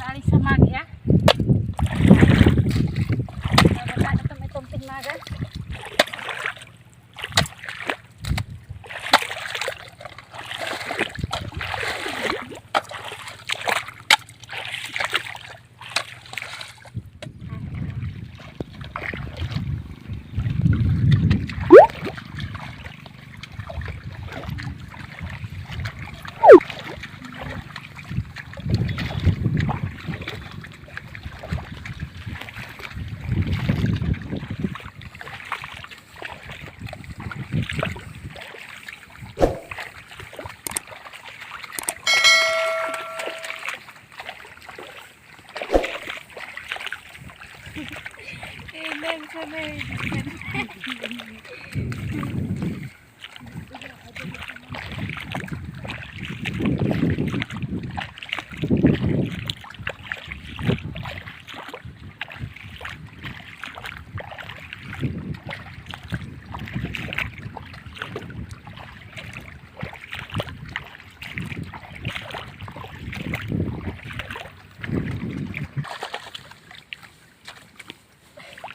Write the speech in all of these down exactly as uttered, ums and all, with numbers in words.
ᱟᱹᱰᱤ ᱥᱟᱢᱟ ᱜᱮᱭᱟ᱾ ᱫᱟᱜ ᱠᱟᱛᱮ ᱢᱮᱛᱚᱢ ᱛᱤᱧ ᱢᱟᱜᱟ᱾ ᱮᱱᱟᱝ ᱠᱷᱚᱱᱮ ᱦᱤᱡᱩᱜ ᱠᱟᱱᱟ᱾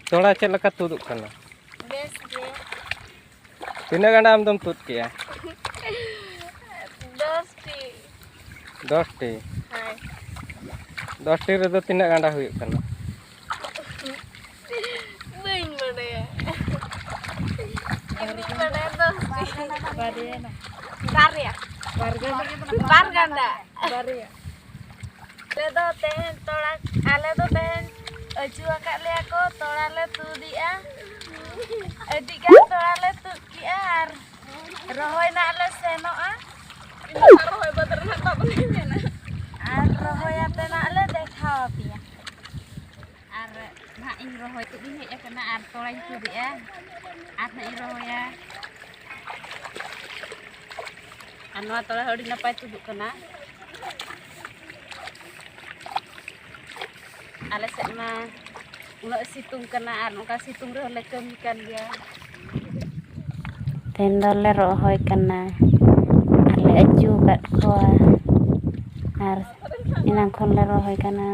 ᱛᱚᱲᱟ ᱪᱮᱫ ᱞᱮᱠᱟ ᱛᱩᱫᱩᱜ ᱠᱟᱱᱟ? ᱵᱮᱥ ᱜᱮ᱾ ᱛᱤᱱᱟᱹᱜ ᱜᱟᱱ ᱟᱢ ᱫᱚᱢ ᱛᱩᱫ ᱠᱮᱜᱼᱟ? ᱫᱚᱥ ᱴᱤ᱾ ᱫᱚᱥ ᱴᱤ? ᱦᱳᱭ᱾ ᱫᱚᱥ ᱴᱤ ᱨᱮᱫᱚ ᱛᱤᱱᱟᱹᱜ ᱜᱟᱱᱰᱟ ᱦᱩᱭᱩᱜ ᱠᱟᱱᱟ? ᱵᱟᱹᱧ ᱵᱟᱰᱟᱭᱟ᱾ ᱤᱧ ᱵᱟᱰᱟᱭᱟ ᱫᱚᱥ ᱴᱤ᱾ ᱵᱟᱨᱭᱟ᱾ ᱵᱟᱨ ᱜᱟᱱᱰᱟ᱾ ᱵᱟᱨ ᱜᱟᱱᱰᱟ᱾ ᱵᱟᱨᱭᱟ᱾ ᱟᱞᱮ ᱫᱚ ᱛᱮᱦᱮᱧ ᱛᱚᱲᱟ, ᱟᱞᱮ ᱫᱚ ᱛᱮᱦᱮᱧ ᱟᱹᱪᱩ ᱟᱠᱟᱫ ᱞᱮᱭᱟ ᱠᱚ, ᱛᱚᱲᱟ ᱞᱮ ᱛᱩᱫᱮᱜᱼᱟ᱾ ᱟᱹᱰᱤ ᱜᱟᱱ ᱛᱚᱲᱟ ᱞᱮ ᱛᱩᱫ ᱠᱮᱜᱼᱟ ᱟᱨ ᱨᱚᱦᱚᱭ ᱱᱟᱜ ᱞᱮ ᱥᱮᱱᱚᱜᱼᱟ᱾ ᱤᱧ ᱫᱚ ᱨᱚᱦᱚᱭ ᱵᱟᱹᱫᱽ ᱨᱮ ᱱᱟᱜ ᱵᱟᱵᱚᱱ ᱢᱮᱱᱟ᱾ ᱟᱨ ᱨᱚᱦᱚᱭ ᱟᱛᱮ ᱱᱟᱜ ᱞᱮ ᱫᱮᱠᱷᱟᱣ ᱟᱯᱮᱭᱟ᱾ ᱟᱨ ᱱᱟᱦᱟᱜ ᱤᱧ ᱨᱚᱦᱚᱭ ᱛᱩᱫ ᱤᱧ ᱦᱮᱡ ᱟᱠᱟᱱᱟ ᱟᱨ ᱛᱚᱲᱟᱧ ᱛᱩᱫᱮᱜᱼᱟ ᱟᱨ ᱱᱟᱦᱟᱜ ᱤᱧ ᱨᱚᱦᱚᱭᱟ᱾ ᱟᱨ ᱱᱚᱣᱟ ᱛᱚᱞᱟ ᱦᱚᱸ ᱟᱹᱰᱤ ᱱᱟᱯᱟᱭ ᱛᱩᱫᱩᱜ ᱠᱟᱱᱟ᱾ ᱟᱞᱮ ᱥᱮᱫ ᱢᱟ ᱩᱱᱟᱹᱜ ᱥᱤᱛᱩᱝ ᱠᱟᱱᱟ ᱟᱨ ᱱᱚᱝᱠᱟ ᱥᱤᱛᱩᱝ ᱨᱮᱦᱚᱸ ᱞᱮ ᱠᱟᱹᱢᱤ ᱠᱟᱱ ᱜᱮᱭᱟ᱾ ᱛᱮᱦᱮᱧ ᱫᱚᱞᱮ ᱨᱚᱦᱚᱭ ᱠᱟᱱᱟ ᱟᱨ ᱞᱮ ᱟᱹᱪᱩ ᱟᱠᱟᱫ ᱠᱚᱣᱟ᱾ ᱟᱨ ᱮᱱᱟᱝ ᱠᱷᱚᱱ ᱞᱮ ᱨᱚᱦᱚᱭ ᱠᱟᱱᱟ᱾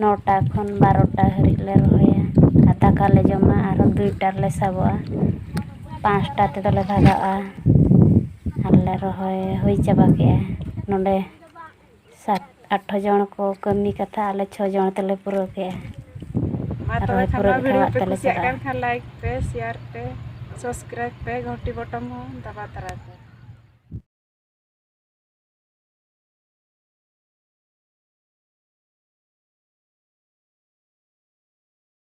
ᱱᱚᱴᱟ ᱠᱷᱚᱱ ᱵᱟᱨᱚᱴᱟ ᱦᱟᱹᱨᱤᱡ ᱞᱮ ᱨᱚᱦᱚᱭᱟ᱾ ᱟᱨ ᱫᱟᱠᱟ ᱞᱮ ᱡᱚᱢᱟ, ᱟᱨᱦᱚᱸ ᱫᱩᱭᱴᱟ ᱨᱮᱞᱮ ᱥᱟᱵᱚᱜᱼᱟ᱾ ᱯᱟᱸᱪᱴᱟ ᱛᱮᱫᱚ ᱞᱮ ᱵᱷᱟᱜᱟᱜᱼᱟ᱾ ᱟᱨ ᱞᱮ ᱨᱚᱦᱚᱭ ᱦᱩᱭ ᱪᱟᱵᱟ ᱠᱮᱜᱼᱟ᱾ ᱱᱚᱰᱮ ᱥᱟᱛ ᱟᱴ ᱡᱚᱱ ᱠᱚ ᱠᱟᱹᱢᱤ ᱠᱟᱛᱷᱟ, ᱟᱞᱮ ᱪᱷᱚ ᱡᱚᱱ ᱛᱮᱞᱮ ᱯᱩᱨᱟᱹᱣ ᱠᱮᱜᱼᱟ᱾ ᱢᱟ ᱟᱨ ᱛᱚᱵᱮ ᱨᱚᱦᱚᱭ ᱠᱷᱟᱱ ᱯᱩᱨᱟᱹᱣ ᱱᱚᱣᱟ ᱞᱮᱠᱷᱟᱱ ᱵᱷᱤᱰᱤᱭᱳ ᱚᱲᱟᱜ ᱯᱮ ᱛᱮᱞᱮ ᱠᱩᱥᱤᱭᱟᱜ ᱪᱟᱞᱟᱜᱼᱟ᱾ ᱠᱟᱱ ᱠᱷᱟᱱ ᱞᱟᱭᱤᱠ ᱯᱮ, ᱥᱮᱭᱟᱨ ᱯᱮ, ᱥᱟᱵᱥᱠᱨᱟᱭᱤᱵᱽ ᱯᱮ, ᱜᱷᱚᱱᱴᱤ ᱵᱚᱴᱚᱢ ᱦᱚᱸ ᱫᱟᱵᱟᱣ ᱛᱟᱨᱟᱭ ᱯᱮ᱾